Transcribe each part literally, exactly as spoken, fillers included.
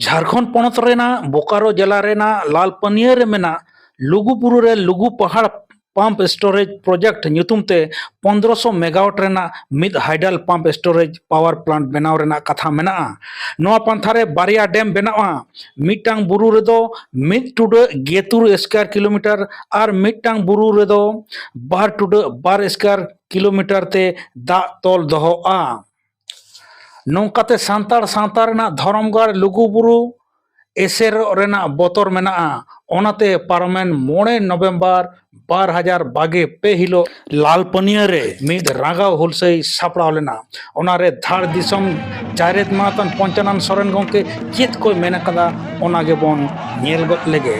ᱡᱷᱟᱲᱠᱷᱚᱸᱰ ᱯᱚᱱᱚᱛ ᱨᱮᱱᱟᱜ ᱵᱳᱠᱟᱨᱳ ᱡᱮᱞᱟ ᱨᱮᱱᱟᱜ ᱞᱟᱞᱯᱟᱹᱱᱤᱭᱟᱹ ᱨᱮ ᱢᱮᱱᱟᱜ ᱞᱩᱜᱩᱵᱩᱨᱩ ᱨᱮ ᱞᱩᱜᱩ ᱯᱟᱦᱟᱲ ᱯᱟᱢᱯ ᱥᱴᱳᱨᱮᱡᱽ ᱯᱨᱚᱡᱮᱠᱴ ᱧᱩᱛᱩᱢ ᱛᱮ ᱯᱚᱱᱫᱽᱨᱚᱥᱚ ᱢᱮᱜᱟᱣᱟᱴ ᱨᱮᱱᱟᱜ ᱢᱤᱫ ᱦᱟᱭᱰᱟᱞ ᱯᱟᱢᱯ ᱥᱴᱳᱨᱮᱡᱽ ᱯᱟᱣᱟᱨ ᱯᱞᱟᱱᱴ ᱵᱮᱱᱟᱣ ᱨᱮᱱᱟᱜ ᱠᱟᱛᱷᱟ ᱢᱮᱱᱟᱜᱼᱟ᱾ ᱱᱚᱣᱟ ᱯᱟᱱᱛᱷᱟ ᱨᱮ ᱵᱟᱨᱭᱟ ᱰᱮᱢ ᱵᱮᱱᱟᱜᱼᱟ, ᱢᱤᱫᱴᱟᱝ ᱵᱩᱨᱩ ᱨᱮᱫᱚ ᱢᱤᱫ ᱴᱩᱰᱟᱹᱜ ᱜᱮᱛᱩᱨ ᱥᱠᱣᱟᱨ ᱠᱤᱞᱳᱢᱤᱴᱟᱨ ᱟᱨ ᱢᱤᱫᱴᱟᱝ ᱵᱩᱨᱩ ᱨᱮᱫᱚ ᱵᱟᱨ ᱴᱩᱰᱟᱹᱜ ᱵᱟᱨ ᱥᱠᱣᱟᱨ ᱠᱤᱞᱳᱢᱤᱴᱟᱨ ᱛᱮ ᱫᱟᱜ ᱛᱚᱞ ᱫᱚᱦᱚᱜᱼᱟ᱾ ᱱᱚᱝᱠᱟᱛᱮ ᱥᱟᱱᱛᱟᱲ ᱥᱟᱶᱛᱟ ᱨᱮᱱᱟᱜ ᱫᱷᱚᱨᱚᱢ ᱜᱟᱲ ᱞᱩᱜᱩᱵᱩᱨᱩ ᱮᱥᱮᱨᱚᱜ ᱨᱮᱱᱟᱜ ᱵᱚᱛᱚᱨ ᱢᱮᱱᱟᱜᱼᱟ᱾ ᱚᱱᱟᱛᱮ ᱯᱟᱨᱚᱢᱮᱱ ᱢᱚᱬᱮ ᱱᱚᱵᱷᱮᱢᱵᱚᱨ ᱵᱟᱨ ᱦᱟᱡᱟᱨ ᱵᱟᱜᱮ ᱯᱮ ᱦᱤᱞᱳᱜ ᱞᱟᱞᱯᱟᱹᱱᱤᱭᱟᱹ ᱨᱮ ᱢᱤᱫ ᱨᱟᱸᱜᱟᱣ ᱦᱩᱞᱥᱟᱹᱭ ᱥᱟᱯᱲᱟᱣ ᱞᱮᱱᱟ᱾ ᱚᱱᱟᱨᱮ ᱫᱷᱟᱲ ᱫᱤᱥᱚᱢ ᱡᱟᱭᱨᱮᱛ ᱢᱟᱱᱚᱛᱟᱱ ᱯᱚᱧᱪᱟᱱᱚᱱ ᱥᱚᱨᱮᱱ ᱜᱚᱢᱠᱮ ᱪᱮᱫ ᱠᱚᱭ ᱢᱮᱱ ᱟᱠᱟᱫᱟ, ᱚᱱᱟ ᱜᱮᱵᱚᱱ ᱧᱮᱞ ᱜᱚᱫ ᱞᱮᱜᱮ᱾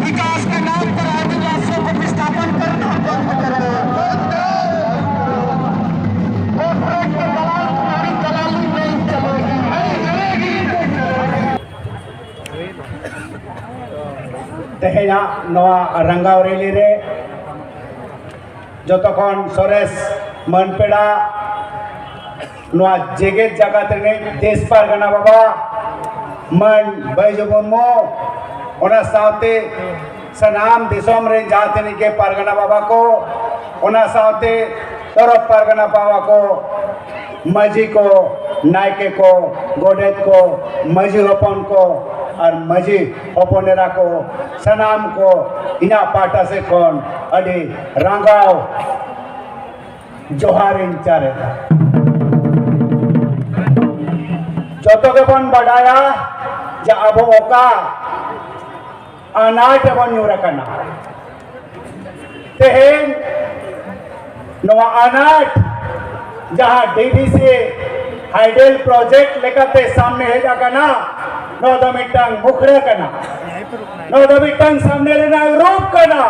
विकास के नाम पर आदिवासियों को विस्थापन करना बंद करो। कॉर्पोरेट के दलाल तुम्हारी दलाली नहीं चलेगी। ᱛᱮᱦᱮᱧᱟᱜ ᱱᱚᱣᱟ ᱨᱟᱸᱜᱟᱣ ᱨᱮᱞᱤ ᱨᱮ ᱡᱚᱛᱚ ᱠᱷᱚᱱ ᱥᱚᱨᱮᱥ ᱢᱟᱹᱱ ᱯᱮᱲᱟ, ᱱᱚᱣᱟ ᱡᱮᱜᱮᱛ ᱡᱟᱠᱟᱛ ᱨᱤᱱᱤᱡ ᱫᱮᱥ ᱯᱟᱨᱜᱟᱱᱟ ᱵᱟᱵᱟ ᱢᱟᱹᱱ ᱵᱟᱹᱭᱡᱩ ᱢᱩᱨᱢᱩ, ᱚᱱᱟ ᱥᱟᱶᱛᱮ ᱥᱟᱱᱟᱢ ᱫᱤᱥᱚᱢ ᱨᱮᱱ ᱡᱟᱦᱟᱸ ᱛᱤᱱᱟᱹᱜ ᱜᱮ ᱯᱟᱨᱜᱟᱱᱟ ᱵᱟᱵᱟ ᱠᱚ, ᱚᱱᱟ ᱥᱟᱶᱛᱮ ᱛᱚᱨᱚᱯ ᱯᱟᱨᱜᱟᱱᱟ ᱵᱟᱵᱟ ᱠᱚ, ᱢᱟᱹᱡᱷᱤ ᱠᱚ, ᱱᱟᱭᱠᱮ ᱠᱚ, ᱜᱚᱰᱮᱛ ᱠᱚ, ᱢᱟᱹᱡᱷᱤ ᱦᱚᱯᱚᱱ ᱠᱚ ᱟᱨ ᱢᱟᱹᱡᱷᱤ ᱦᱚᱯᱚᱱ ᱮᱨᱟ ᱠᱚ, ᱥᱟᱱᱟᱢ ᱠᱚ ᱤᱧᱟᱹᱜ ᱯᱟᱦᱴᱟ ᱥᱮᱫ ᱠᱷᱚᱱ ᱟᱹᱰᱤ ᱨᱟᱸᱜᱟᱣ ᱡᱚᱦᱟᱨᱤᱧ ᱪᱟᱞ ᱮᱫᱟ᱾ ᱡᱚᱛᱚ ᱜᱮᱵᱚᱱ ᱵᱟᱰᱟᱭᱟ ᱡᱮ ᱟᱵᱚ ᱚᱠᱟ ᱟᱱᱟᱴ ᱨᱮᱵᱚᱱ ᱧᱩᱨ ᱟᱠᱟᱱᱟ᱾ ᱛᱮᱦᱮᱧ ᱱᱚᱣᱟ ᱟᱱᱟᱴ ᱡᱟᱦᱟᱸ ᱰᱤ ᱵᱷᱤ ᱥᱤ ᱦᱟᱭᱰᱮᱞ ᱯᱨᱚᱡᱮᱠᱴ ᱞᱮᱠᱟᱛᱮ ᱥᱟᱢᱱᱮ ᱦᱮᱡ ᱟᱠᱟᱱᱟ, ᱱᱚᱣᱟ ᱫᱚ ᱢᱤᱫᱴᱟᱝ ᱢᱩᱠᱷᱲᱟᱹ ᱠᱟᱱᱟ, ᱱᱚᱣᱟ ᱫᱚ ᱢᱤᱫᱴᱟᱝ ᱥᱟᱢᱱᱮ ᱨᱮᱱᱟᱜ ᱨᱩᱯ ᱠᱟᱱᱟ᱾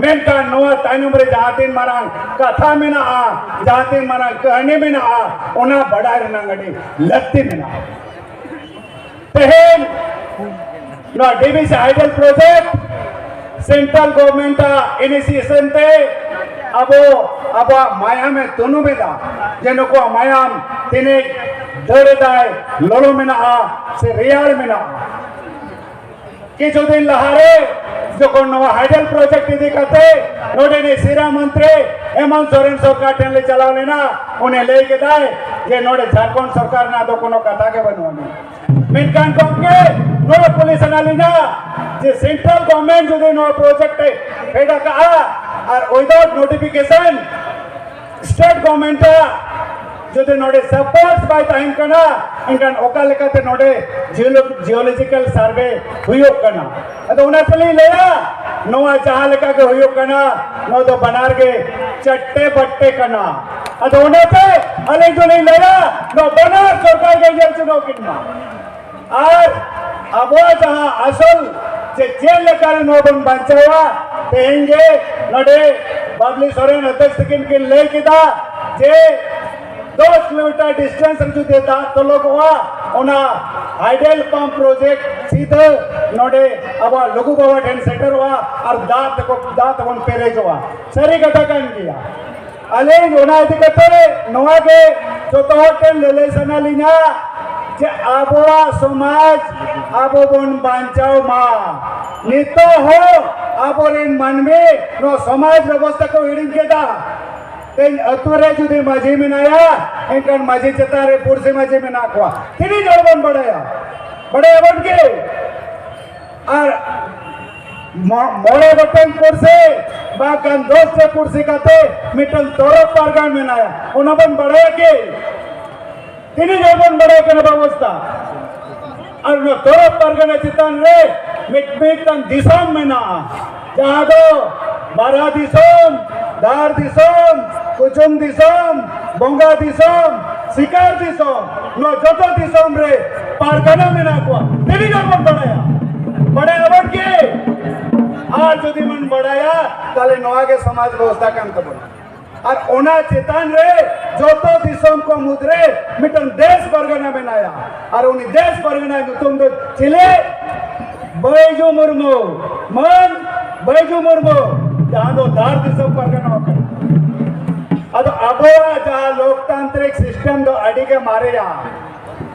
ᱢᱮᱱᱠᱷᱟᱱ ᱱᱚᱣᱟ ᱛᱟᱭᱱᱚᱢ ᱨᱮ ᱡᱟᱦᱟᱸ ᱛᱤᱱ ᱢᱟᱨᱟᱝ ᱠᱟᱛᱷᱟ ᱢᱮᱱᱟᱜᱼᱟ, ᱡᱟᱦᱟᱸ ᱛᱤᱱ ᱢᱟᱨᱟᱝ ᱠᱟᱹᱦᱱᱤ ᱢᱮᱱᱟᱜᱼᱟ, ᱚᱱᱟ ᱵᱟᱰᱟᱭ ᱨᱮᱱᱟᱜ ᱟᱹᱰᱤ ᱞᱟᱹᱠᱛᱤ ᱢᱮᱱᱟᱜᱼᱟ᱾ ᱛᱮᱦᱮᱧ ᱱᱚᱣᱟ ᱰᱤ ᱵᱷᱤ ᱥᱤ ᱦᱟᱭᱰᱮᱞ ᱯᱨᱚᱡᱮᱠᱴ ᱥᱮᱱᱴᱨᱟᱞ ᱜᱚᱵᱷᱚᱨᱱᱢᱮᱱᱴ ᱟᱜ ᱤᱱᱤᱥᱤᱭᱮᱥᱚᱱ ᱛᱮ ᱟᱵᱚ ᱟᱵᱚᱣᱟᱜ ᱢᱟᱭᱟᱢ ᱮ ᱛᱩᱱᱩᱢ ᱮᱫᱟ, ᱡᱮ ᱱᱩᱠᱩᱣᱟᱜ ᱢᱟᱭᱟᱢ ᱛᱤᱱᱟᱹᱜ ᱫᱟᱹᱲ ᱮᱫᱟᱭ, ᱞᱚᱞᱚ ᱢᱮᱱᱟᱜᱼᱟ ᱥᱮ ᱨᱮᱭᱟᱲ ᱢᱮᱱᱟᱜᱼᱟ? ᱠᱤᱪᱷᱩ ᱫᱤᱱ ᱞᱟᱦᱟᱨᱮ ᱡᱚᱠᱷᱚᱱ ᱱᱚᱣᱟ ᱦᱟᱭᱰᱮᱞ ᱯᱨᱚᱡᱮᱠᱴ ᱤᱫᱤ ᱠᱟᱛᱮ ᱱᱚᱰᱮᱱᱤᱡ ᱥᱤᱨᱟ ᱢᱚᱱᱛᱨᱤ ᱦᱮᱢᱚᱱᱛ ᱥᱚᱨᱮᱱ ᱥᱚᱨᱠᱟᱨ ᱴᱷᱮᱱ ᱞᱮ ᱪᱟᱞᱟᱣ ᱞᱮᱱᱟ, ᱩᱱᱤ ᱞᱟᱹᱭ ᱠᱮᱫᱟᱭ ᱡᱮ ᱱᱚᱰᱮ ᱡᱷᱟᱲᱠᱷᱚᱸᱰ ᱥᱚᱨᱠᱟᱨ ᱨᱮᱱᱟᱜ ᱫᱚ ᱠᱳᱱᱳ ᱠᱟᱛᱷᱟ ᱜᱮ ᱵᱟᱹᱱᱩᱜ ᱟᱹᱱᱤᱡ᱾ ᱢᱮᱱᱠᱷᱟᱱ ᱜᱚᱢᱠᱮ, ᱱᱚᱰᱮ ᱯᱩᱞᱤᱥ ᱟᱱᱟ ᱞᱤᱧᱟ ᱡᱮ ᱥᱮᱱᱴᱨᱟᱞ ᱜᱚᱵᱷᱚᱨᱱᱢᱮᱱᱴ ᱡᱩᱫᱤ ᱱᱚᱣᱟ ᱯᱨᱚᱡᱮᱠᱴ ᱮ ᱯᱷᱮᱰ ᱟᱠᱟᱜᱼᱟ ᱟᱨ ᱩᱭᱫᱟᱣᱩᱴ ᱱᱳᱴᱤᱯᱷᱤᱠᱮᱥᱚᱱ ᱥᱴᱮᱴ ᱜᱚᱵᱷᱚᱨᱱᱢᱮᱱᱴ ᱟᱜ ᱡᱩᱫᱤ ᱱᱚᱰᱮ ᱥᱟᱯᱳᱨᱴ ᱵᱟᱭ ᱛᱟᱦᱮᱱ ᱠᱟᱱᱟ, ᱮᱱᱠᱷᱟᱱ ᱚᱠᱟ ᱞᱮᱠᱟᱛᱮ ᱱᱚᱰᱮ ᱡᱤᱭᱳᱞᱚ-, ᱡᱤᱭᱳᱞᱚᱡᱤᱠᱟᱞ ᱥᱟᱨᱵᱷᱮ ᱦᱩᱭᱩᱜ ᱠᱟᱱᱟ? ᱟᱫᱚ ᱚᱱᱟ ᱛᱮᱞᱤᱧ ᱞᱟᱹᱭᱟ, ᱱᱚᱣᱟ ᱡᱟᱦᱟᱸ ᱞᱮᱠᱟ ᱜᱮ ᱦᱩᱭᱩᱜ ᱠᱟᱱᱟ, ᱱᱚᱣᱟ ᱫᱚ ᱵᱟᱱᱟᱨ ᱜᱮ ᱪᱟᱴᱴᱮ ᱵᱟᱴᱴᱮ ᱠᱟᱱᱟ᱾ ᱟᱫᱚ ᱚᱱᱟᱛᱮ ᱟᱹᱞᱤᱧ ᱫᱚᱞᱤᱧ ᱞᱟᱹᱭᱟ, ᱱᱚᱣᱟ ᱵᱟᱱᱟᱨ ᱥᱚᱨᱠᱟᱨ ᱜᱮ ᱧᱮᱞ ᱪᱤᱱᱦᱟᱹᱣ ᱠᱤᱱ ᱢᱟ᱾ ᱟᱨ ᱟᱵᱚᱣᱟᱜ ᱡᱟᱦᱟᱸ ᱟᱥᱚᱞ ᱡᱮ ᱪᱮᱫ ᱞᱮᱠᱟᱨᱮ ᱱᱚᱣᱟ ᱵᱚᱱ ᱵᱟᱧᱪᱟᱣᱟ, ᱛᱮᱦᱮᱧ ᱜᱮ ᱱᱚᱰᱮ ᱵᱟᱵᱞᱤ ᱥᱚᱨᱮᱱ ᱚᱫᱷᱭᱚᱠᱥ ᱛᱟᱹᱠᱤᱱ ᱠᱤᱱ ᱞᱟᱹᱭ ᱠᱮᱫᱟ ᱡᱮ ᱫᱚᱥ ᱠᱤᱞᱳᱢᱤᱴᱟᱨ ᱰᱤᱥᱴᱮᱱᱥ ᱨᱮ ᱡᱩᱫᱤ ᱫᱟᱜ ᱛᱚᱞᱚᱜᱚᱜᱼᱟ, ᱚᱱᱟ ᱦᱟᱭᱰᱮᱞ ᱯᱟᱢᱯ ᱯᱨᱚᱡᱮᱠᱴ ᱥᱤᱫᱷᱟᱹ ᱱᱚᱰᱮ ᱟᱵᱚᱣᱟᱜ ᱞᱩᱜᱩ ᱵᱟᱵᱟ ᱴᱷᱮᱱ ᱥᱮᱴᱮᱨᱚᱜᱼᱟ ᱟᱨ ᱫᱟᱜ ᱛᱮᱠᱚ, ᱫᱟᱜ ᱛᱮᱵᱚᱱ ᱯᱮᱨᱮᱡᱚᱜᱼᱟ᱾ ᱥᱟᱹᱨᱤ ᱠᱟᱛᱷᱟ ᱠᱟᱱ ᱜᱮᱭᱟ᱾ ᱟᱹᱞᱤᱧ ᱚᱱᱟ ᱤᱫᱤ ᱠᱟᱛᱮ ᱱᱚᱣᱟ ᱜᱮ ᱡᱚᱛᱚ ᱦᱚᱲ ᱴᱷᱮᱱ ᱞᱟᱹᱞᱟᱹᱭ ᱥᱟᱱᱟ ᱞᱤᱧᱟ ᱡᱮ ᱟᱵᱚᱣᱟᱜ ᱥᱚᱢᱟᱡᱽ ᱟᱵᱚ ᱵᱚᱱ ᱵᱟᱧᱪᱟᱣ ᱢᱟ᱾ ᱱᱤᱛᱚᱜ ᱦᱚᱸ ᱟᱵᱚᱨᱮᱱ ᱢᱟᱹᱱᱢᱤ ᱱᱚᱣᱟ ᱥᱚᱢᱟᱡᱽ ᱵᱮᱵᱚᱥᱛᱷᱟ ᱠᱚ ᱦᱤᱲᱤᱧ ᱠᱮᱫᱟ᱾ ᱛᱮᱦᱮᱧ ᱟᱹᱛᱩ ᱨᱮ ᱡᱩᱫᱤ ᱢᱟᱹᱡᱷᱤ ᱢᱮᱱᱟᱭᱟ, ᱮᱱᱠᱷᱟᱱ ᱢᱟᱹᱡᱷᱤ ᱪᱮᱛᱟᱱ ᱨᱮ ᱯᱩᱲᱥᱤ ᱢᱟᱹᱡᱷᱤ ᱢᱮᱱᱟᱜ ᱠᱚᱣᱟ᱾ ᱛᱤᱱᱟᱹᱜ ᱦᱚᱲ ᱵᱚᱱ ᱵᱟᱲᱟᱭᱟ? ᱵᱟᱲᱟᱭᱟᱵᱚᱱ ᱠᱤ? ᱟᱨ ᱢᱚ-, ᱢᱚᱬᱮ ᱜᱚᱴᱮᱱ ᱯᱩᱲᱥᱤ ᱵᱟᱝᱠᱷᱟᱱ ᱫᱚᱥ ᱴᱤ ᱯᱩᱲᱥᱤ ᱠᱟᱛᱮ ᱢᱤᱫᱴᱟᱝ ᱛᱚᱨᱚᱯ ᱯᱟᱨᱜᱟᱱ ᱢᱮᱱᱟᱭᱟ, ᱚᱱᱟ ᱵᱚᱱ ᱵᱟᱲᱟᱭᱟ ᱠᱤ? ᱛᱤᱱᱟᱹᱜ ᱦᱚᱲ ᱵᱚᱱ ᱵᱟᱲᱟᱭ ᱠᱟᱱᱟ ᱵᱮᱵᱚᱥᱛᱷᱟ? ᱟᱨ ᱚᱱᱟ ᱛᱚᱨᱚᱯ ᱯᱟᱨᱜᱟᱱᱟ ᱪᱮᱛᱟᱱ ᱨᱮ ᱢᱤᱫ, ᱢᱤᱫᱴᱟᱝ ᱫᱤᱥᱚᱢ ᱢᱮᱱᱟᱜᱼᱟ, ᱡᱟᱦᱟᱸ ᱫᱚ ᱵᱟᱨᱟ ᱫᱤᱥᱚᱢ, ᱫᱷᱟᱲ ᱫᱤᱥᱚᱢ, ᱠᱩᱪᱩᱝ ᱫᱤᱥᱚᱢ, ᱵᱚᱸᱜᱟ ᱫᱤᱥᱚᱢ, ᱥᱤᱠᱟᱨ ᱫᱤᱥᱚᱢ, ᱱᱚᱣᱟ ᱡᱚᱛᱚ ᱫᱤᱥᱚᱢ ᱨᱮ ᱯᱟᱨᱜᱟᱱᱟ ᱢᱮᱱᱟᱜ ᱠᱚᱣᱟ᱾ ᱛᱤᱱᱟᱹᱜ ᱦᱚᱲ ᱵᱚᱱ ᱵᱟᱲᱟᱭᱟ? ᱵᱟᱲᱟᱭᱟᱵᱚᱱ ᱠᱤ? ᱟᱨ ᱡᱩᱫᱤ ᱵᱚᱱ ᱵᱟᱲᱟᱭᱟ, ᱛᱟᱦᱞᱮ ᱱᱚᱣᱟ ᱜᱮ ᱥᱚᱢᱟᱡᱽ ᱵᱮᱵᱚᱥᱛᱷᱟ ᱠᱟᱱ ᱛᱟᱵᱚᱱᱟ᱾ ᱟᱨ ᱚᱱᱟ ᱪᱮᱛᱟᱱ ᱨᱮ ᱡᱚᱛᱚ ᱫᱤᱥᱚᱢ ᱠᱚ ᱢᱩᱫᱽᱨᱮ ᱢᱤᱫᱴᱟᱝ ᱫᱮᱥ ᱯᱟᱨᱜᱟᱱᱟ ᱢᱮᱱᱟᱭᱟ᱾ ᱟᱨ ᱩᱱᱤ ᱫᱮᱥ ᱯᱟᱨᱜᱟᱱᱟ ᱧᱩᱛᱩᱢ ᱫᱚ ᱪᱤᱞᱤ? ᱵᱟᱹᱭᱡᱩ ᱢᱩᱨᱢᱩ, ᱢᱟᱹᱱ ᱵᱟᱹᱭᱡᱩ ᱢᱩᱨᱢᱩ, ᱡᱟᱦᱟᱸ ᱫᱚ ᱫᱷᱟᱲ ᱫᱤᱥᱚᱢ ᱯᱟᱨᱜᱟᱱᱟ ᱠᱟᱱᱟ᱾ ᱟᱵᱚᱣᱟᱜ ᱡᱟᱦᱟᱸ ᱞᱳᱠᱛᱟᱱᱛᱨᱤᱠ ᱥᱤᱥᱴᱮᱢ ᱫᱚ ᱟᱹᱰᱤ ᱜᱮ ᱢᱟᱨᱮᱭᱟ᱾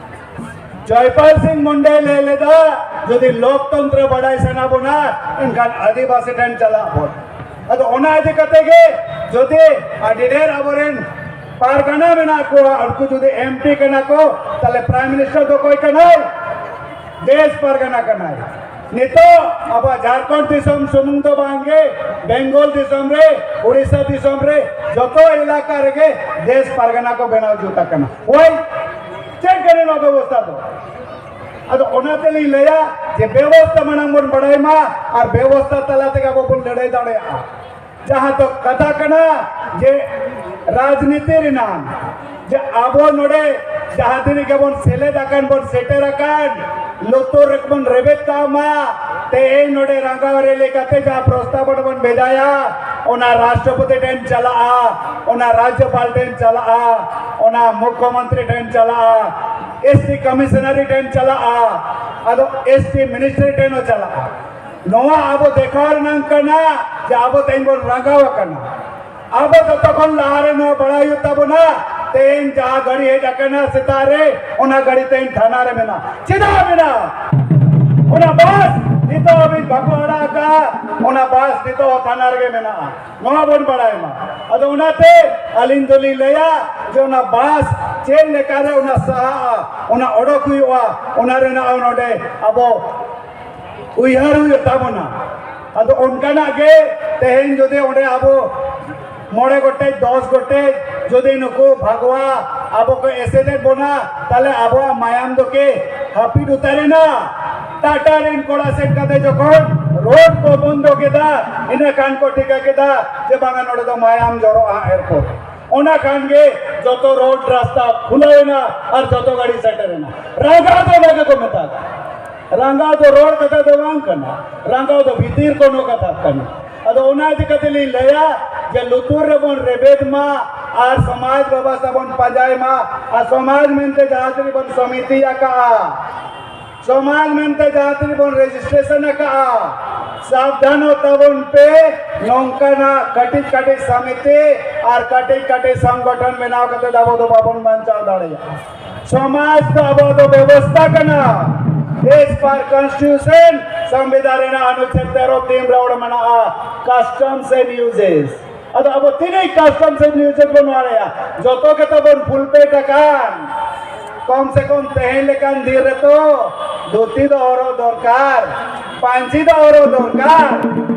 ᱡᱚᱭᱯᱟᱞ ᱥᱤᱝ ᱢᱩᱱᱰᱟᱭ ᱞᱟᱹᱭ ᱞᱮᱫᱟ, ᱡᱩᱫᱤ ᱞᱳᱠᱛᱚᱱᱛᱨᱚ ᱵᱟᱰᱟᱭ ᱥᱟᱱᱟ ᱵᱚᱱᱟ, ᱮᱱᱠᱷᱟᱱ ᱟᱹᱫᱤᱵᱟᱹᱥᱤ ᱴᱷᱮᱱ ᱪᱟᱞᱟᱜ ᱵᱚᱱ᱾ ᱟᱫᱚ ᱚᱱᱟ ᱤᱫᱤ ᱠᱟᱛᱮ ᱜᱮ ᱡᱩᱫᱤ ᱟᱹᱰᱤ ᱰᱷᱮᱨ ᱟᱵᱚᱨᱮᱱ ᱯᱟᱨᱜᱟᱱᱟ ᱢᱮᱱᱟᱜ ᱠᱚᱣᱟ, ᱩᱱᱠᱩ ᱡᱩᱫᱤ ᱮᱢ ᱯᱤ ᱠᱟᱱᱟ ᱠᱚ, ᱛᱟᱦᱞᱮ ᱯᱨᱟᱭᱤᱢ ᱢᱤᱱᱤᱥᱴᱟᱨ ᱫᱚ ᱚᱠᱚᱭ ᱠᱟᱱᱟᱭ? ᱫᱮᱥ ᱯᱟᱨᱜᱟᱱᱟ ᱠᱟᱱᱟᱭ᱾ ᱱᱤᱛᱚᱜ ᱟᱵᱚᱣᱟᱜ ᱡᱷᱟᱲᱠᱷᱚᱸᱰ ᱫᱤᱥᱚᱢ ᱥᱩᱢᱩᱝ ᱫᱚ ᱵᱟᱝᱜᱮ, ᱵᱮᱝᱜᱚᱞ ᱫᱤᱥᱚᱢ ᱨᱮ, ᱩᱲᱤᱥᱥᱟ ᱫᱤᱥᱚᱢ ᱨᱮ, ᱡᱚᱛᱚ ᱮᱞᱟᱠᱟ ᱨᱮᱜᱮ ᱫᱮᱥ ᱯᱟᱨᱜᱟᱱᱟ ᱠᱚ ᱵᱮᱱᱟᱣ ᱡᱩᱛ ᱟᱠᱟᱱᱟ᱾ ᱦᱳᱭ, ᱪᱮᱫ ᱠᱟᱱᱟ ᱱᱚᱣᱟ ᱵᱮᱵᱚᱥᱛᱷᱟ ᱫᱚ? ᱟᱫᱚ ᱚᱱᱟ ᱛᱮᱞᱤᱧ ᱞᱟᱹᱭᱟ ᱡᱮ ᱵᱮᱵᱚᱥᱛᱷᱟ ᱢᱟᱲᱟᱝ ᱵᱚᱱ ᱵᱟᱲᱟᱭ ᱢᱟ, ᱟᱨ ᱵᱮᱵᱚᱥᱛᱷᱟ ᱛᱟᱞᱟ ᱛᱮᱜᱮ ᱟᱵᱚ ᱵᱚᱱ ᱞᱟᱹᱲᱦᱟᱹᱭ ᱫᱟᱲᱮᱭᱟᱜᱼᱟ᱾ ᱡᱟᱦᱟᱸ ᱫᱚ ᱠᱟᱛᱷᱟ ᱠᱟᱱᱟ ᱡᱮ ᱨᱟᱡᱽᱱᱤᱛᱤ ᱨᱮᱱᱟᱜ, ᱡᱮ ᱟᱵᱚ ᱱᱚᱰᱮ ᱡᱟᱦᱟᱸ ᱛᱤᱱᱟᱹᱜ ᱜᱮᱵᱚᱱ ᱥᱮᱞᱮᱫ ᱟᱠᱟᱱ, ᱵᱚᱱ ᱥᱮᱴᱮᱨ ᱟᱠᱟᱱ, ᱞᱩᱛᱩᱨ ᱨᱮᱵᱚᱱ ᱨᱮᱵᱮᱫ ᱠᱟᱜ ᱢᱟ᱾ ᱛᱮᱦᱮᱧ ᱱᱚᱰᱮ ᱨᱟᱸᱜᱟᱣ ᱨᱮᱞᱤ ᱠᱟᱛᱮ ᱡᱟᱦᱟᱸ ᱯᱨᱚᱥᱛᱟᱵ ᱵᱚᱱ ᱵᱷᱮᱡᱟᱭᱟ, ᱚᱱᱟ ᱨᱟᱥᱴᱨᱚᱯᱚᱛᱤ ᱴᱷᱮᱱ ᱪᱟᱞᱟᱜᱼᱟ, ᱚᱱᱟ ᱨᱟᱡᱽᱡᱚᱯᱟᱞ ᱴᱷᱮᱱ ᱪᱟᱞᱟᱜᱼᱟ, ᱚᱱᱟ ᱢᱩᱠᱷᱭᱚᱢᱚᱱᱛᱨᱤ ᱴᱷᱮᱱ ᱪᱟᱞᱟᱜᱼᱟ, ᱮᱥ ᱴᱤ ᱠᱚᱢᱤᱥᱚᱱᱟᱨᱤ ᱴᱷᱮᱱ ᱪᱟᱞᱟᱜᱼᱟ, ᱟᱫᱚ ᱮᱥ ᱴᱤ ᱢᱤᱱᱤᱥᱴᱨᱤ ᱴᱷᱮᱱ ᱦᱚᱸ ᱪᱟᱞᱟᱜᱼᱟ᱾ ᱱᱚᱣᱟ ᱟᱵᱚ ᱫᱮᱠᱷᱟᱣ ᱨᱮᱱᱟᱜ ᱠᱟᱱᱟ ᱡᱮ ᱟᱵᱚ ᱛᱮᱦᱮᱧ ᱵᱚᱱ ᱨᱟᱸᱜᱟᱣ ᱟᱠᱟᱱᱟ᱾ ᱟᱵᱚ ᱡᱚᱛᱚ ᱠᱷᱚᱱ ᱞᱟᱦᱟ ᱨᱮ ᱱᱚᱣᱟ ᱵᱟᱲᱟᱭ ᱦᱩᱭᱩᱜ ᱛᱟᱵᱚᱱᱟ, ᱛᱮᱦᱮᱧ ᱡᱟᱦᱟᱸ ᱜᱟᱹᱰᱤ ᱦᱮᱡ ᱟᱠᱟᱱᱟ ᱥᱮᱛᱟᱜ ᱨᱮ, ᱚᱱᱟ ᱜᱟᱹᱰᱤ ᱛᱮᱦᱮᱧ ᱛᱷᱟᱱᱟ ᱨᱮ ᱢᱮᱱᱟᱜᱼᱟ᱾ ᱪᱮᱫᱟᱜ ᱢᱮᱱᱟᱜᱼᱟ? ᱚᱱᱟ ᱵᱟᱥ ᱱᱤᱛᱚᱜ ᱦᱟᱹᱵᱤᱡ ᱵᱟᱠᱚ ᱟᱲᱟᱜ ᱟᱠᱟᱫᱼᱟ, ᱚᱱᱟ ᱵᱟᱥ ᱱᱤᱛᱚᱜ ᱦᱚᱸ ᱛᱷᱟᱱᱟ ᱨᱮᱜᱮ ᱢᱮᱱᱟᱜᱼᱟ᱾ ᱱᱚᱣᱟ ᱵᱚᱱ ᱵᱟᱲᱟᱭ ᱢᱟ᱾ ᱟᱫᱚ ᱚᱱᱟᱛᱮ ᱟᱹᱞᱤᱧ ᱫᱚᱞᱤᱧ ᱞᱟᱹᱭᱟ ᱡᱮ ᱚᱱᱟ ᱵᱟᱥ ᱪᱮᱫ ᱞᱮᱠᱟᱨᱮ ᱚᱱᱟ ᱥᱟᱦᱟᱜᱼᱟ, ᱚᱱᱟ ᱚᱰᱚᱠ ᱦᱩᱭᱩᱜᱼᱟ, ᱚᱱᱟ ᱨᱮᱱᱟᱜ ᱱᱚᱰᱮ ᱟᱵᱚ ᱩᱭᱦᱟᱹᱨ ᱦᱩᱭᱩᱜ ᱛᱟᱵᱚᱱᱟ᱾ ᱟᱫᱚ ᱚᱱᱠᱟᱱᱟᱜ ᱜᱮ ᱛᱮᱦᱮᱧ ᱡᱩᱫᱤ ᱚᱸᱰᱮ ᱟᱵᱚ ᱢᱚᱬᱮ ᱜᱚᱴᱮᱡ, ᱫᱚᱥ ᱜᱚᱴᱮᱡ ᱡᱩᱫᱤ ᱱᱩᱠᱩ ᱵᱷᱟᱜᱽᱣᱟ ᱟᱵᱚ ᱠᱚ ᱮᱥᱮᱫᱮᱫ ᱵᱚᱱᱟ, ᱛᱟᱦᱞᱮ ᱟᱵᱚᱣᱟᱜ ᱢᱟᱭᱟᱢ ᱫᱚᱠᱮ ᱦᱟᱹᱯᱤᱫ ᱩᱛᱟᱹᱨᱮᱱᱟ᱾ ᱴᱟᱴᱟ ᱨᱮᱱ ᱠᱚᱲᱟ ᱥᱮᱫ ᱠᱟᱛᱮ ᱡᱚᱠᱷᱚᱱ ᱨᱳᱰ ᱠᱚ ᱵᱚᱱᱫᱚ ᱠᱮᱫᱟ, ᱤᱱᱟᱹ ᱠᱷᱟᱱ ᱠᱚ ᱴᱷᱤᱠᱟᱹ ᱠᱮᱫᱟ ᱡᱮ ᱵᱟᱝᱟ, ᱱᱚᱰᱮ ᱫᱚ ᱢᱟᱭᱟᱢ ᱡᱚᱨᱚᱜᱼᱟ ᱮᱨᱯᱳᱨᱴ᱾ ᱚᱱᱟ ᱠᱷᱟᱱ ᱜᱮ ᱡᱚᱛᱚ ᱨᱳᱰ ᱨᱟᱥᱛᱟ ᱠᱷᱩᱞᱟᱹᱣ ᱮᱱᱟ ᱟᱨ ᱡᱚᱛᱚ ᱜᱟᱹᱰᱤ ᱥᱮᱴᱮᱨ ᱮᱱᱟ᱾ ᱨᱟᱸᱜᱟᱣ ᱫᱚ ᱚᱱᱟ ᱜᱮᱠᱚ ᱢᱮᱛᱟᱜᱼᱟ᱾ ᱨᱟᱸᱜᱟᱣ ᱫᱚ ᱨᱚᱲ ᱠᱟᱛᱷᱟ ᱫᱚ ᱵᱟᱝ ᱠᱟᱱᱟ, ᱨᱟᱸᱜᱟᱣ ᱫᱚ ᱵᱷᱤᱛᱤᱨ ᱠᱚᱱᱚ ᱠᱟᱛᱷᱟ ᱠᱟᱱᱟ᱾ ᱟᱫᱚ ᱚᱱᱟ ᱤᱫᱤ ᱠᱟᱛᱮ ᱞᱤᱧ ᱞᱟᱹᱭᱟ ᱡᱮ ᱞᱩᱛᱩᱨ ᱨᱮᱵᱚᱱ ᱨᱮᱵᱮᱫ ᱢᱟ ᱟᱨ ᱥᱚᱢᱟᱡᱽ ᱵᱟᱵᱟ ᱥᱟᱶ ᱵᱚᱱ ᱯᱟᱸᱡᱟᱭ ᱢᱟ, ᱟᱨ ᱥᱚᱢᱟᱡᱽ ᱢᱮᱱᱛᱮ ᱡᱟᱦᱟᱸ ᱛᱤᱱᱟᱹᱜ ᱵᱚᱱ ᱥᱚᱢᱤᱛᱤ ᱟᱠᱟᱜᱼᱟ, ᱥᱚᱢᱟᱡᱽ ᱢᱮᱱᱛᱮ ᱡᱟᱦᱟᱸ ᱛᱤᱱᱟᱹᱜ ᱵᱚᱱ ᱨᱮᱡᱤᱥᱴᱨᱮᱥᱚᱱ ᱟᱠᱟᱫᱼᱟ, ᱥᱟᱵᱫᱷᱟᱱᱚᱜ ᱛᱟᱵᱚᱱ ᱯᱮ᱾ ᱱᱚᱝᱠᱟᱱᱟᱜ ᱠᱟᱹᱴᱤᱡ ᱠᱟᱹᱴᱤᱡ ᱥᱚᱢᱤᱛᱤ ᱟᱨ ᱠᱟᱹᱴᱤᱡ ᱠᱟᱹᱴᱤᱡ ᱥᱚᱝᱜᱚᱴᱷᱚᱱ ᱵᱮᱱᱟᱣ ᱠᱟᱛᱮ ᱫᱚ ᱟᱵᱚ ᱫᱚ ᱵᱟᱵᱚᱱ ᱵᱟᱧᱪᱟᱣ ᱫᱟᱲᱮᱭᱟᱜᱼᱟ᱾ ᱥᱚᱢᱟᱡᱽ ᱫᱚ ᱟᱵᱚ ᱫᱚ ᱵᱮᱵᱚᱥᱛᱟ ᱠᱟᱱᱟ᱾ As per constitution, ᱥᱚᱝᱵᱤᱫᱷᱟᱱ ᱨᱮᱱᱟᱜ ᱚᱱᱩᱪᱷᱮᱫ ᱛᱮᱨᱚ ᱛᱤᱱ ᱨᱮ ᱚᱞ ᱢᱮᱱᱟᱜᱼᱟ, customs and uses. ᱟᱫᱚ ᱟᱵᱚ ᱛᱤᱱᱟᱹᱜ customs and uses ᱵᱚᱱ ᱵᱟᱲᱟᱭᱟ? ᱡᱚᱛᱚ ᱜᱮᱛᱚ ᱵᱚᱱ ᱯᱷᱩᱞ ᱯᱮᱰ ᱟᱠᱟᱱ᱾ ᱠᱚᱢ ᱥᱮ ᱠᱚᱢ ᱛᱮᱦᱮᱧ ᱞᱮᱠᱟᱱ ᱫᱤᱱ ᱨᱮᱛᱚ ᱫᱷᱩᱛᱤ ᱫᱚ ᱦᱚᱨᱚᱜ ᱫᱚᱨᱠᱟᱨ, ᱯᱟᱹᱧᱪᱤ ᱫᱚ ᱦᱚᱨᱚᱜ ᱫᱚᱨᱠᱟᱨ᱾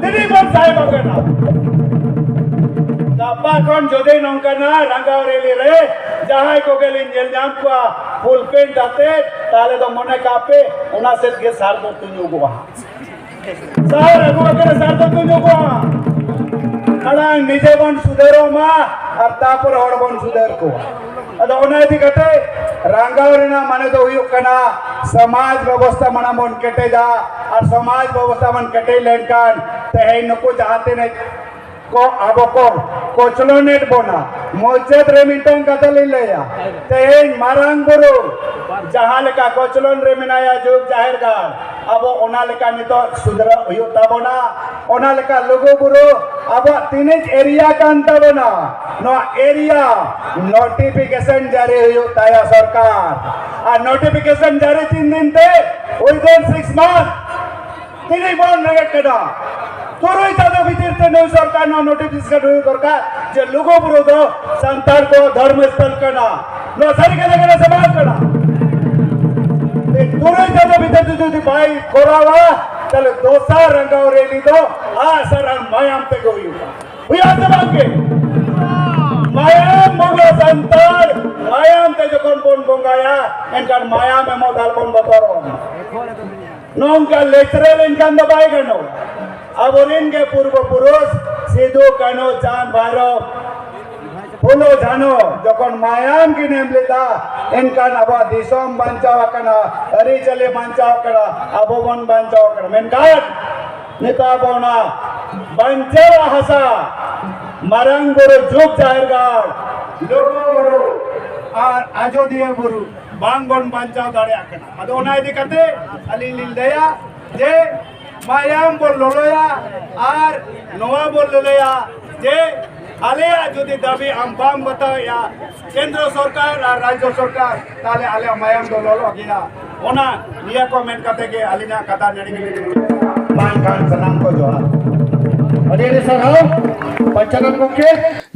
ᱛᱤᱱᱟᱹᱜ ᱵᱚᱱ ᱥᱟᱦᱮᱵ ᱟᱠᱟᱱᱟ? ᱜᱟᱯᱟ ᱠᱷᱚᱱ ᱡᱩᱫᱤ ᱱᱚᱝᱠᱟᱱᱟᱜ ᱨᱟᱸᱜᱟᱣ ᱨᱮᱞᱤ ᱨᱮ ᱡᱟᱦᱟᱸᱭ ᱠᱚᱜᱮ ᱞᱤᱧ ᱧᱮᱞ ᱧᱟᱢ ᱠᱚᱣᱟ ᱯᱷᱩᱞ ᱯᱮᱰ ᱟᱛᱮ, ᱛᱟᱦᱞᱮ ᱫᱚ ᱢᱚᱱᱮ ᱠᱟᱜ ᱯᱮ ᱚᱱᱟ ᱥᱮᱫ ᱜᱮ ᱥᱟᱨ ᱫᱚ ᱛᱩᱧᱩᱜᱚᱜᱼᱟ᱾ ᱥᱟᱨ ᱟᱹᱜᱩ ᱟᱠᱟᱱᱟ, ᱥᱟᱨ ᱫᱚ ᱛᱩᱧᱩᱜᱚᱜᱼᱟ᱾ ᱢᱟᱲᱟᱝ ᱱᱤᱡᱮ ᱵᱚᱱ ᱥᱩᱫᱷᱟᱹᱨᱚᱜ ᱢᱟ ᱟᱨ ᱛᱟᱯᱚᱨ ᱦᱚᱲ ᱵᱚᱱ ᱥᱩᱫᱷᱟᱹᱨ ᱠᱚᱣᱟ᱾ ᱟᱫᱚ ᱚᱱᱟ ᱤᱫᱤ ᱠᱟᱛᱮ ᱨᱟᱸᱜᱟᱣ ᱨᱮᱱᱟᱜ ᱢᱟᱱᱮ ᱫᱚ ᱦᱩᱭᱩᱜ ᱠᱟᱱᱟ ᱥᱚᱢᱟᱡᱽ ᱵᱮᱵᱚᱥᱛᱷᱟ ᱢᱟᱲᱟᱝ ᱵᱚᱱ ᱠᱮᱴᱮᱡᱟ, ᱟᱨ ᱥᱚᱢᱟᱡᱽ ᱵᱮᱵᱚᱥᱛᱷᱟ ᱵᱚᱱ ᱠᱮᱴᱮᱡ ᱞᱮᱱᱠᱷᱟᱱ ᱛᱮᱦᱮᱧ ᱱᱩᱠᱩ ᱡᱟᱦᱟᱸ ᱛᱤᱱᱟᱹᱜ ᱠᱚ ᱟᱵᱚ ᱠᱚ ᱠᱚᱪᱞᱚᱱᱮᱫ ᱵᱚᱱᱟ᱾ ᱢᱩᱪᱟᱹᱫ ᱨᱮ ᱢᱤᱫᱴᱟᱝ ᱠᱟᱛᱷᱟ ᱞᱤᱧ ᱞᱟᱹᱭᱟ, ᱛᱮᱦᱮᱧ ᱢᱟᱨᱟᱝ ᱵᱩᱨᱩ ᱡᱟᱦᱟᱸ ᱞᱮᱠᱟ ᱠᱚᱪᱞᱚᱱ ᱨᱮ ᱢᱮᱱᱟᱭᱟ ᱡᱩᱜᱽ ᱡᱟᱦᱮᱨ ᱜᱟᱲ, ᱟᱵᱚ ᱚᱱᱟ ᱞᱮᱠᱟ ᱱᱤᱛᱚᱜ ᱥᱩᱫᱷᱨᱟᱹᱜ ᱦᱩᱭᱩᱜ ᱛᱟᱵᱚᱱᱟ᱾ ᱚᱱᱟ ᱞᱮᱠᱟ ᱞᱩᱜᱩ ᱵᱩᱨᱩ ᱟᱵᱚᱣᱟᱜ ᱛᱤᱱᱟᱹᱜ ᱮᱨᱤᱭᱟ ᱠᱟᱱ ᱛᱟᱵᱚᱱᱟ, ᱱᱚᱣᱟ ᱮᱨᱤᱭᱟ ᱱᱳᱴᱤᱯᱷᱤᱠᱮᱥᱚᱱ ᱡᱟᱹᱨᱤ ᱦᱩᱭᱩᱜ ᱛᱟᱭᱟ ᱥᱚᱨᱠᱟᱨ᱾ ᱟᱨ ᱱᱳᱴᱤᱯᱷᱤᱠᱮᱥᱚᱱ ᱡᱟᱹᱨᱤ ᱛᱤᱱ ᱫᱤᱱ ᱛᱮ? Within six month. ᱛᱤᱱᱟᱹᱜ ᱵᱚᱱ ᱨᱮᱸᱜᱮᱡ ᱠᱟᱱᱟ? ᱛᱩᱨᱩᱭ ᱪᱟᱸᱫᱚ ᱵᱷᱤᱛᱤᱨ ᱛᱮ ᱱᱩᱭ ᱥᱚᱨᱠᱟᱨ ᱱᱚᱣᱟ ᱱᱳᱴᱤᱯᱷᱤᱠᱮᱥᱚᱱ ᱦᱩᱭᱩᱜ ᱫᱚᱨᱠᱟᱨ ᱡᱮ ᱞᱩᱜᱩ ᱵᱩᱨᱩ ᱫᱚ ᱥᱟᱱᱛᱟᱲ ᱠᱚ ᱫᱷᱚᱨᱢᱚ ᱥᱛᱷᱚᱞ ᱠᱟᱱᱟ᱾ ᱱᱚᱣᱟ ᱥᱟᱹᱨᱤ ᱠᱟᱛᱷᱟ ᱠᱟᱱᱟ ᱥᱮ ᱵᱟᱝ ᱠᱟᱱᱟ? ᱛᱩᱨᱩᱭ ᱪᱟᱸᱫᱚ ᱵᱷᱤᱛᱤᱨ ᱛᱮ ᱡᱩᱫᱤ ᱵᱟᱭ ᱠᱚᱨᱟᱣᱟ, ᱛᱟᱦᱞᱮ ᱫᱚᱥᱟᱨ ᱨᱟᱸᱜᱟᱣ ᱨᱮᱞᱤ ᱫᱚ ᱟᱜ ᱥᱟᱨ ᱟᱨ ᱢᱟᱭᱟᱢ ᱛᱮᱜᱮ ᱦᱩᱭᱩᱜᱼᱟ᱾ ᱦᱩᱭᱩᱜᱼᱟ ᱥᱮ ᱵᱟᱝ ᱜᱮ? ᱢᱟᱭᱟᱢ ᱵᱚᱸᱜᱟ ᱥᱟᱱᱛᱟᱲ ᱢᱟᱭᱟᱢ ᱛᱮ ᱡᱚᱠᱷᱚᱱ ᱵᱚᱱ ᱵᱚᱸᱜᱟᱭᱟ, ᱮᱱᱠᱷᱟᱱ ᱢᱟᱭᱟᱢ ᱮᱢᱚᱜ ᱫᱚ ᱟᱞᱚᱵᱚᱱ ᱵᱚᱛᱚᱨᱚᱜ ᱢᱟ᱾ ᱱᱚᱝᱠᱟ ᱞᱮᱪᱨᱮ ᱞᱮᱱᱠᱷᱟᱱ ᱫᱚ ᱵᱟᱭ ᱜᱟᱱᱚᱜᱼᱟ᱾ ᱟᱵᱚᱨᱮᱱ ᱜᱮ ᱯᱩᱨᱵᱚ ᱯᱩᱨᱩᱥ ᱥᱤᱫᱩ, ᱠᱟᱹᱱᱦᱩ, ᱪᱟᱸᱫᱽ, ᱵᱷᱟᱭᱨᱚ, ᱯᱷᱩᱞᱳ, ᱡᱷᱟᱱᱚ ᱡᱚᱠᱷᱚᱱ ᱢᱟᱭᱟᱢ ᱠᱤᱱ ᱮᱢ ᱞᱮᱫᱟ, ᱮᱱᱠᱷᱟᱱ ᱟᱵᱚᱣᱟᱜ ᱫᱤᱥᱚᱢ ᱵᱟᱧᱪᱟᱣ ᱟᱠᱟᱱᱟ, ᱟᱹᱨᱤᱪᱟᱹᱞᱤ ᱵᱟᱧᱪᱟᱣ ᱟᱠᱟᱱᱟ, ᱟᱵᱚ ᱵᱚᱱ ᱵᱟᱧᱪᱟᱣ ᱟᱠᱟᱱᱟ᱾ ᱢᱮᱱᱠᱷᱟᱱ ᱱᱤᱛᱚᱜ ᱟᱵᱚ ᱚᱱᱟ ᱵᱟᱧᱪᱟᱣ ᱦᱟᱥᱟ, ᱢᱟᱨᱟᱝ ᱵᱩᱨᱩ ᱡᱩᱜᱽ ᱡᱟᱦᱮᱨ ᱜᱟᱲ, ᱞᱩᱜᱩ ᱵᱩᱨᱩ ᱟᱨ ᱟᱡᱚᱫᱤᱭᱟᱹ ᱵᱩᱨᱩ, ᱵᱟᱝ ᱵᱚᱱ ᱵᱟᱧᱪᱟᱣ ᱫᱟᱲᱮᱭᱟᱜ ᱠᱟᱱᱟ᱾ ᱟᱫᱚ ᱚᱱᱟ ᱤᱫᱤ ᱠᱟᱛᱮ ᱟᱹᱞᱤᱧ ᱞᱤᱧ ᱞᱟᱹᱭᱟ ᱡᱮ ᱢᱟᱭᱟᱢ ᱵᱚᱱ ᱞᱚᱞᱚᱭᱟ ᱟᱨ ᱱᱚᱣᱟ ᱵᱚᱱ ᱞᱟᱹᱞᱟᱹᱭᱟ ᱡᱮ ᱟᱞᱮᱭᱟᱜ ᱡᱩᱫᱤ ᱫᱟᱹᱵᱤ ᱟᱢ ᱵᱟᱢ ᱵᱟᱛᱟᱣᱮᱫᱼᱟ ᱠᱮᱱᱫᱨᱚ ᱥᱚᱨᱠᱟᱨ ᱟᱨ ᱨᱟᱡᱽᱡᱚ ᱥᱚᱨᱠᱟᱨ, ᱛᱟᱦᱞᱮ ᱟᱞᱮᱭᱟᱜ ᱢᱟᱭᱟᱢ ᱫᱚ ᱞᱚᱞᱚ ᱜᱮᱭᱟ᱾ ᱚᱱᱟ ᱱᱤᱭᱟᱹ ᱠᱚ ᱢᱮᱱ ᱠᱟᱛᱮ ᱜᱮ ᱟᱹᱞᱤᱧᱟᱜ ᱠᱟᱛᱷᱟ ᱱᱚᱰᱮ ᱜᱮᱞᱤᱧ ᱢᱩᱪᱟᱹᱫ ᱠᱮᱫᱟ᱾ ᱢᱟ ᱮᱱᱠᱷᱟᱱ ᱥᱟᱱᱟᱢ ᱠᱚ ᱡᱚᱦᱟᱨ᱾ ᱟᱹᱰᱤ ᱟᱹᱰᱤ ᱥᱟᱨᱦᱟᱣ ᱯᱚᱧᱪᱟᱱᱚᱱ ᱜᱚᱢᱠᱮ᱾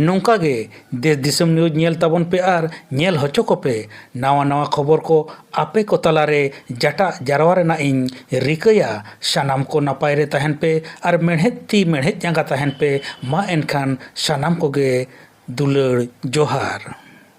ᱱᱚᱝᱠᱟ ᱜᱮ ᱫᱮᱥ ᱫᱤᱥᱚᱢ ᱱᱤᱭᱩᱡᱽ ᱧᱮᱞ ᱛᱟᱵᱚᱱ ᱯᱮ ᱟᱨ ᱧᱮᱞ ᱦᱚᱪᱚ ᱠᱚᱯᱮ ᱱᱟᱣᱟ ᱱᱟᱣᱟ ᱠᱷᱚᱵᱚᱨ ᱠᱚ ᱟᱯᱮ ᱠᱚ ᱛᱟᱞᱟᱨᱮ ᱡᱟᱴᱟᱜ ᱡᱟᱨᱣᱟ ᱨᱮᱱᱟᱜ ᱤᱧ ᱨᱤᱠᱟᱹᱭᱟ᱾ ᱥᱟᱱᱟᱢ ᱠᱚ ᱱᱟᱯᱟᱭ ᱨᱮ ᱛᱟᱦᱮᱱ ᱯᱮ ᱟᱨ ᱢᱮᱲᱦᱮᱫ ᱛᱤ ᱢᱮᱲᱦᱮᱫ ᱡᱟᱸᱜᱟ ᱛᱟᱦᱮᱱ ᱯᱮ᱾ ᱢᱟ ᱮᱱᱠᱷᱟᱱ ᱥᱟᱱᱟᱢ ᱠᱚᱜᱮ ᱫᱩᱞᱟᱹᱲ ᱡᱚᱦᱟᱨ᱾